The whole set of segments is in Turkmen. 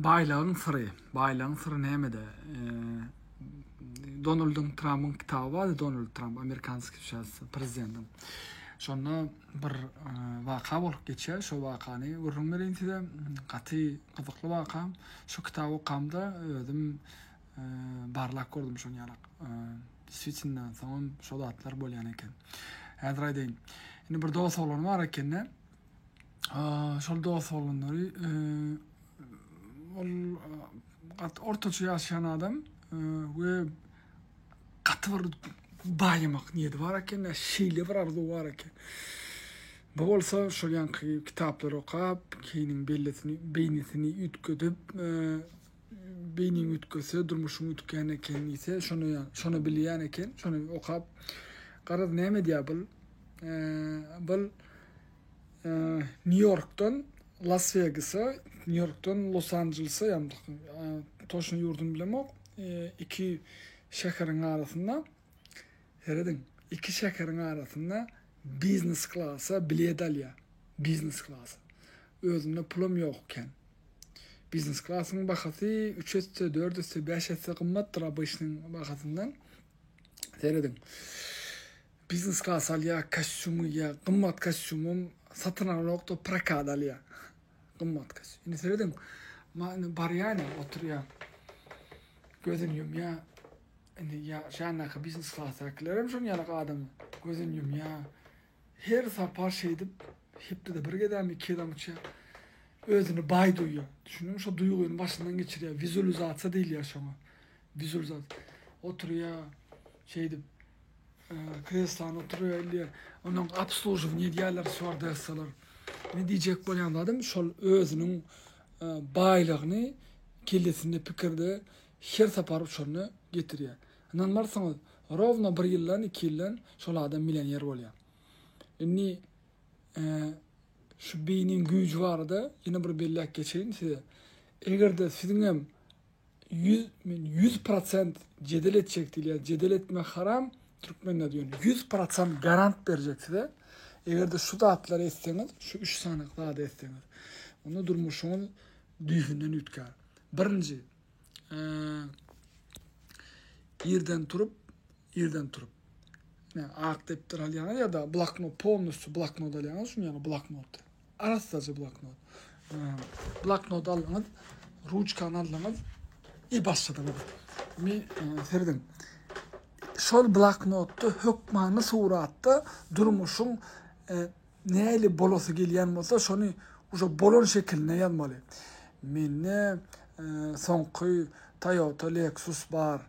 Baýlygyň syry. Baýlygyň syry nämede? Donaldyň Trampyň kitaby bardy, Donald Tramp, amerikanskiý şahs, prezidentiň. Şonda bir waka bolup geçýär. Şo wakany gürrüň bereýin size. Gaty gyzykly waka. Şu kitaby okamda özüm barlap gördüm şony ýalak. Действительно, soňam şo zatlar bolýan eken. Häzir aýdaýyn. Indi bir dost oglan bar ekende. Şol dost oglanlary ol gaty ortaça ýaşaýan adam we gaty bir baýamak niýeti bar eken, şeýle bir arzuw bar eken. Bu bolsa şol ýanky kitaplary okap, keýniň bellesini, beýnisini üýtgedip, beýniň üýtgese, durmuşyň üýtgän eken diýse, şony şony bilýän eken, şony okap, garaz näme edýär bul? Bul Nýu-Ýorkdan Las Wegasa, Nýu-Ýorkdan Los Anjelese, ýa toçny ýurduny bilemok, iki şäheriň arasynda, serediň, iki şäheriň arasynda biznes klasa bilet alýar, biznes klasa. Özünde pulam ýok eken. Biznes klasyň bahasy üç esse, dört esse, bäş esse gymmatdyr obyçnyň bahasyndan. Serediň. Biznes klas alýar, kostýum geýýär, gymmat kostýumam satyn alanok-da prokat alýar. Gymmat kostýum. Indi serediň, indi barýar indi oturýar. Gözüni ýumýar. Indi ýa şandaky biznes klasdakylar hem şonuň ýaly adam. Gözüni ýumýar. Her sapar şeýdip hepdede bir gezämi, iki gezämi uçýar. Özüni baý duýýar. Düşündiňmi? Şo duýgyny başyndan geçirýär. Wizualizasiýa diýilýär şoňa. Wizualizasiýa. Oturýar şeýdip kreslany oturýar elýär. Ondan obslužiwaniýe edýärler stýuardessalar. Ne diýjek bolýan zadym şol özüniň baýlygyny kellesinde pikirde her sapar uçanda getirýär. Ynanmarsyňyz, rowno bir ýyldan, iki ýyldan şol adam millioner bolýar. Indi şu beýniň güýji barada ýene bir belläp geçeýin size. Eger-de siziňem 100 men 100% jedel etjek diýilýär. Jedel etmek haram türkmende diýen. 100% garant berjek size. Eger-de şu zatlary etseňiz, şu üç sany zady etseňiz, onda durmuşyňyz düýbünden üýtgär. Birinji, irden turup, irden turup, ne ak depder alýaňyz ýa-da bloknot, polnusty bloknot alýaňyz, şuny ýaly bloknot. Arassaja bloknot. Bloknot aldyňyz, ruçkany aldyňyz, i başladyňyz. Mi serediň. Şol bloknotda hökmany suratda durmuşyň näli bolasy gelýän bolsa, şony uje bolan şekilinde ýazmaly. Mende soňky Toyota Lexus bar.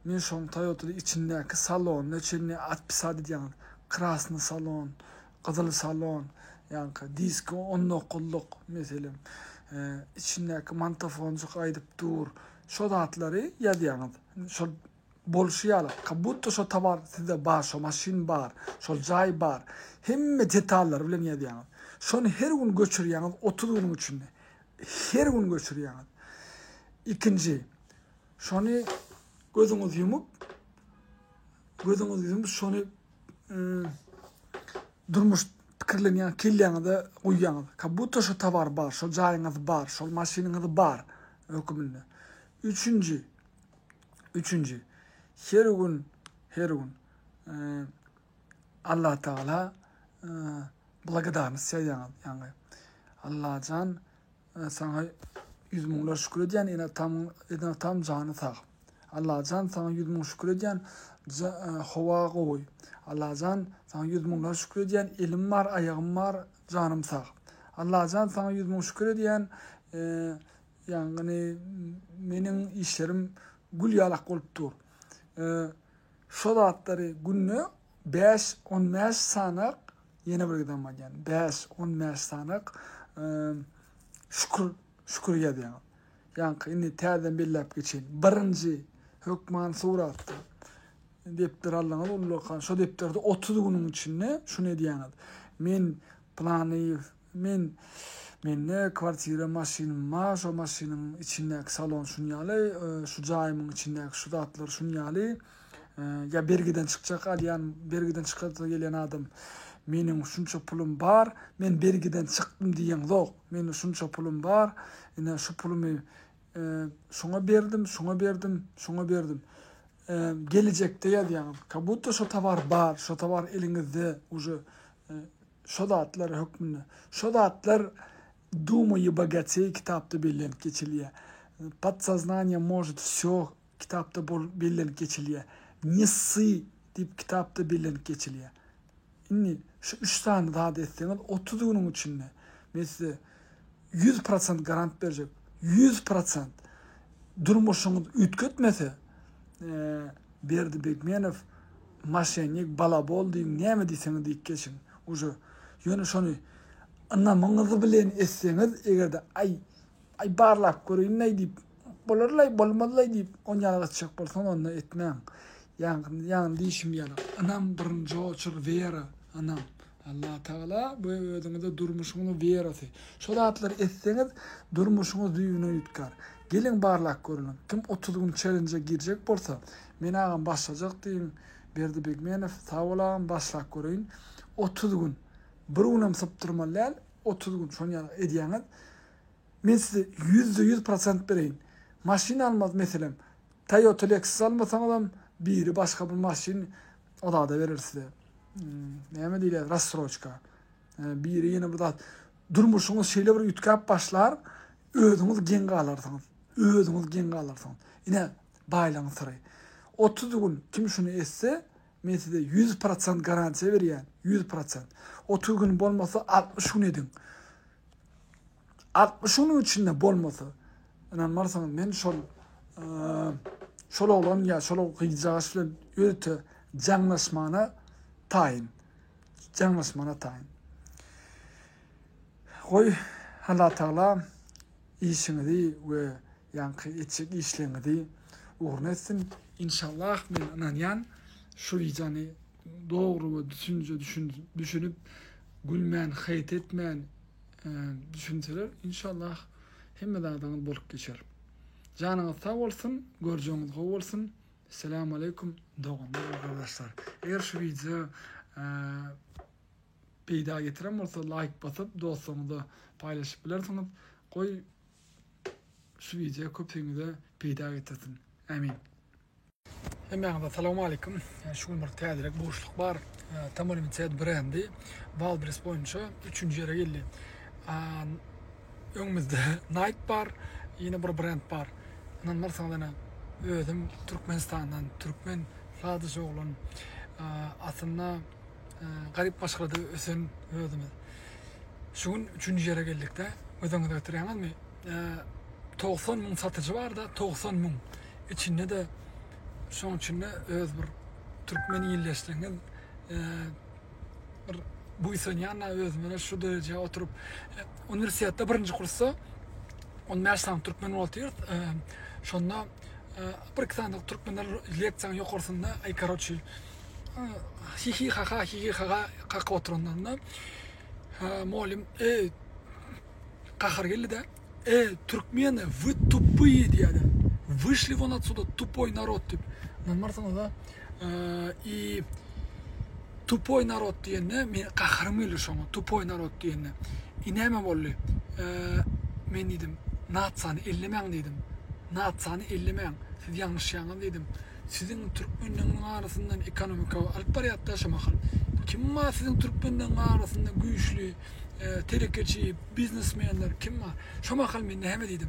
Men şoň Toyota içindäki salonyna çenli otpisat edýän. Krasny salon, Gyzyl salon, ýaňky diski on dokuzlyk, meselem, içindäki mantofonjyk aýdyp dur. Şo zatlary ýazýaňyz. Şol bolşy ýaly, kak budto şo towar sizde bar, şo maşyn bar, şol jaý bar. Hemme detallary bilen ýazýaňyz. Şony her gün göçürýäňiz 30 günüň içinde. Her gün göçürýäňiz. Ikinji, şony gözüňizi ýumup, gözüňizi ýumup şony durmuş pikirlenýän kelläňize guýýaňyz. Kak budto şo towar bar, şo jaýyňyz bar, şol maşynyňyz bar höküminde. Üçünji, üçünji, her gün, her gün Allatagala blagodarnost ýazýaňyz, ýagny Allajan Saňa ýüz müňler şükür edýän, ene-atamyň, ene-atam jany sag. Allajan saňa 100 müň şükür edýän, howa gowy. Allajan saňa 100 müňler şükür edýän, elim bar, aýagym bar, janym sag. Allajan saňa 100 müň şükür edýän, ýagny meniň işlerim gül ýalak bolup dur. Şo zatlary günde bäş, on bäş sanak Ýene bir gezek aýdýan, bäş, on bäş sanak şükür, şükür ýazýaňyz. Ýaňky indi täzeden belläp geçeýin. Birinji hökman suratda depder aldyňyz ullakan, şo depderde 30 günüň içinde şuny edýäňiz. Men planyýew, men mende kwartira maşynym bar, şo maşynyň içindäki salon şun ýaly, şu jaýymyň içindäki şu zatlar şun ýaly. Ýa bergiden çykjak alýan, bergiden çykasy gelýän adam. Meniň şunça pulum bar, men bergiden çykdym diýeňzok. Meniň şunça pulum bar, ine şu pulumy şuňa berdim, şuňa berdim, şuňa berdim. Gelejekde ýazýaňyz. Как будто şo towar bar, şo towar eliňizde уже şo zatlar hökmünde. Şo zatlar Думай и богатей kitapda bellenip geçilýär. Podsoznание может всё kitapda bellenip geçilýär. Ne ssi diýip kitapda bellenip geçilýär. Indi şu üç sany zady etseňiz 30 günüň içinde men size 100% garant berjek. 100% durmuşyňyz üýtgetmese Berdi Begmenow moşennik balabol diýiň näme diýseňiz diýip geçiň. Uje ýöne şony ynamyňyz bilen etseňiz egerde aý aý barlap göreýinlaý diýip bolarlaý bolmazlaý diýip on ýaly etjek bolsaňyz onda etmäň. Ýaňky ýaňy diýşim ýaly ynam birinji oçur wera ynam. Allatagala bu özüňize durmuşyňyzyň werasy. Şo zatlary etseňiz durmuşyňyz düýbünden üýtgär. Geliň barlap göreliň. Kim 30 gün çellenje girjek bolsa men agam başlajak diýiň Berdi Begmenow sag bol agam başlap göreýin. 30 gün bir günem sypdyrmaly däl 30 gün şony ýaly edýäňiz. Men size 100% prosent bereýin. Maşyn almaz meselem Toyota Lexus almasaňyzam biri başga bir maşyn o zada berer size. Näme diýilýär? Rassroçka. Biri ýene bir zat. Durmuşyňyz şeýle bir üýtgäp başlar, özüňiz geň galarsyňyz. Özüňiz geň galarsyňyz. Ine, baýlygyň syry. 30 gün kim şuny etse, men size 100% garantiýa berýän, 100%. 30 gün bolmasa 60 gün ediň. 60 günüň içinde bolmasa, ynanmarsyňyz, men şol şol oglan ýa şol gyzjagaş bilen ýörite jaňlaşmana taýyn. Jaňlaşmana taýyn. Goý, Allatagala işiňizi we ýaňky etjek işleriňizi ugruna etsin. Inşallah men ynanýan şu wideony dogry we düşünje düşünip gülmän heýt etmän düşünseler inşallah hemme zadyňyz bolup geçer. Janyňyz sag bolsun, görjegiňiz gowy bolsun. Esselamu aleýkum doganlar we gardaşlar. Eger şu wideo peýda getiren bolsa laýk basyp dostlaryňyza paýlaşyp bilersiňiz. Goý şu wideo köpüňize peýda getirsin. Amin. Hemmäňize salowmalikim. Şu gün bir täzelik buşluk bar. Tamolimited brendi Wildberries boýunça üçünji ýere geldi. Öňümizde Nike bar, ýene bir brend bar. Ynanmarsyňyz ene özüm Türkmenistandan, türkmen sadaja oglan. Aslynda garyp maşgalada ösen özümiz. Şu gün üçünji ýere geldik-de. Göz öňüňize getirýäňizmi? 90 müň satyjy bar-da, 90 müň. Içinde-de şoň içinde öz bir türkmen ildeşligiňiz bir buýsanýan özüme şu derejä oturyp uniwersitetde birinji kursda 15 sany türkmen bolupdyr. Şonda bir iki sany türkmenler leksiýanyň ýokarsynda aý karoçi hihi haha hihi haha kakyp oturanlarynda mugallym ey gahar geldi-de E, türkmeni, вы тупые diýýärler. Вышли вон отсюда, тупой народ diýip. Ynanmarsyňyz-a. И tupoý narod diýende men gaharym geldi şoňa, tupoý narod diýende. I näme boldy? Men diýdim, nasiýany ellemäň diýdim. Nasiýany ellemäň. Siz ýalňyşýaňyz diýdim. Siziň türkmenleriňiň arasyndan ekonomika alyp barýardy-da şo mahal. Kim bar siziň türkmenleriň arasynda güýçli telekeçi, biznesmenler kim bar? Şo mahal men näme diýdim?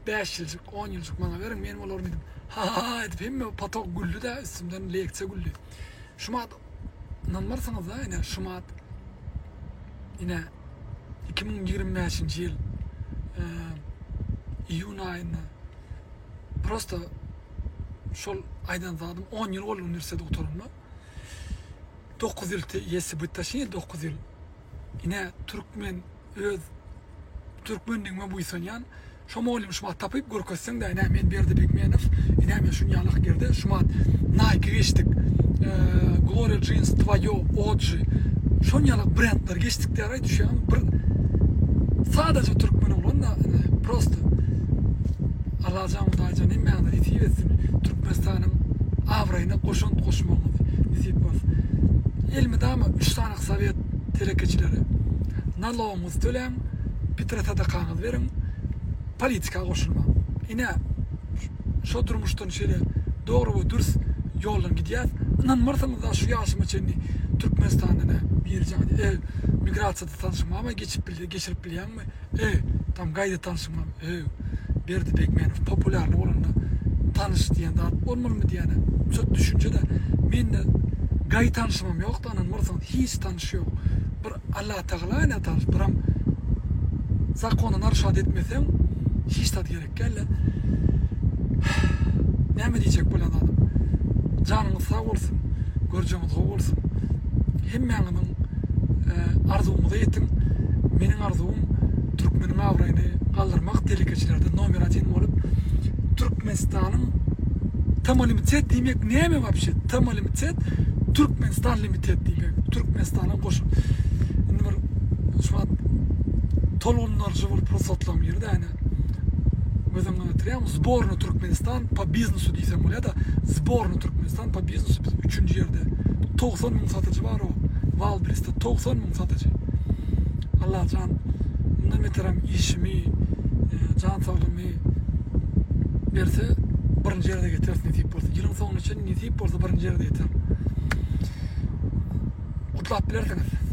5 ýyljyk, 10 ýyljyk maňa beriň, men bolaryn diýdim. Ha-ha edip hemme potok güldi-de, üstümden leksiýa güldi. Şumat ynanmarsyňyz-da, ine şumat ine 2025-nji ýyl iýun aýynda prosta şol aýdan zadym 10 ýyl boldy uniwersiteti gutaranyma. 9 ýyl ýesi bu taşyny 9 ýyl. Ine türkmen öz türkmenligime buýsanýan. Şo mugallym şumat tapyp görkezseň-dä ine men Berdi Begmenow, ine men şun ýalak ýerde şumat Nike geçdik. Gloria Jeans, Twoyo, Oji. Şon ýalak brendler geçdik diýär düşýäňmi? Bir sadaja türkmen oglan-da prosto Allajan Hudaýjan hemmäňize nesip etsin. Türkmenistanyň abraýyna goşant goşmagyňyzy nesip bolsun. Elmydama üç sany sowet telekeçilere. Nalogyňyzy töläň, pitre sadakaňyzy beriň, politika goşulmaň. Ine, şo durmuşdan şeýle dogry we dürs ýoldan gidýäs. Ynanmarsyňyz-da şu ýaşyma çenli Türkmenistanda nä biri jaň edip, Eý, migrasiýada tanşyň barmy, geçip bil, geçirip bilýäňmi? Eý, tam gaýda tanşyň barmy? Eý, Berdi Begmenow populýarny bolanda tanyş diýen zat bolmalymy diýýän-ä. Şo düşünje-de mende gaý tanşymam ýok-da ynanmarsyňyz, hiç tanyş ýok. Bir Allatagala ine tanyş, biram zakony naruşat etmeseň hiç zat gerek däl-de. Näme diýjek bolýan zadym? Janyňyz sag bolsun, görjegiňiz gowy bolsun. Hemmäňiziň arzuwyňyza ýetiň. Meniň arzuwym türkmeniň abraýyny galdyrmak, telekeçilerde nomer odin bolup, Türkmenistanyň TM Limited diýmek näme wapşe? TM Limited Türkmenistan Limited diýmek. Türkmenistana goşup indi bir şu wagt tolgundyryjy bir pursatlaryň biri-de ýani göz öňüne getirýän sborny Türkmenistan po biznesu diýsem bolýar-da sborny Türkmenistan po biznesu biz üçünji ýerde 90 müň satyjy bar o Wildberriesde 90 müň satyjy. Allajan mundan beterem işimi, e, jan saglygymy berse birinji ýerde getireris nesip bolsa. Ýylyň soňuna çenli nesip bolsa birinji ýerde ýeterin. Gutlap bilersiňiz.